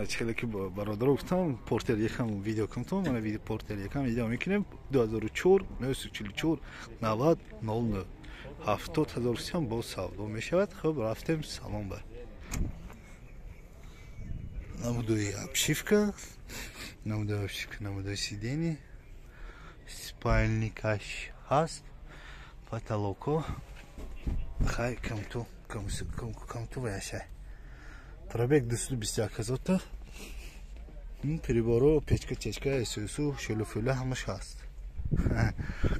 Чхеле ки бародаро гуфтам, портер якам видео кунтум, мана видео портер якам видео мекунем. 2004 944 90 00 70 000 сом боз савдо мешавад. Хуб, рафтем салон ба. Намудои обшивка, намудои обшивка, намудои сидени, спальникаш ҳаст, потолоко хай камту камту ваяшай. Пробег 221 ҳазорта. Приборо, печка, чечка, ССУ, шӯлу-фӯла ҳамаш ҳаст.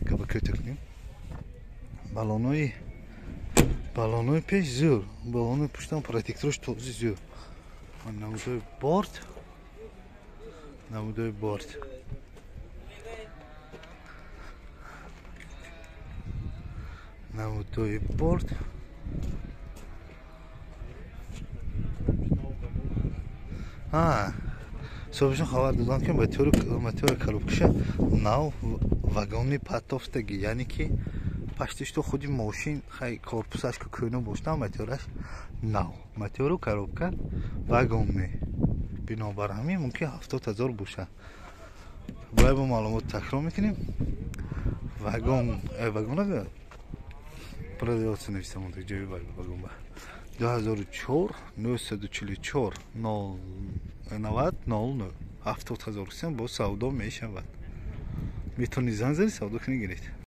Каба кӯта кунем. Балонои пеш зӯр, балонои пуштам протекторош този зӯр. Намудои борт, намудои борт. Намудои борт. Собишон хабар доданд, ки мотори коробкаша нав вагони патофтаги, яъне ки паштишто худи мошин хай корпусаш ки кӯна бошта, мотораш нав, мотору коробка вагонне. Бинобар ҳамин мумкин 70 000 бошад. Бояд бо маълумот такрор мекунем. Вагон вагона продавец нависам ҷои вагон ба 2004 944 90 00 70 000 сом боз савдо мешавад. Метавонӣ занг зани, савдо кунӣ, гиред.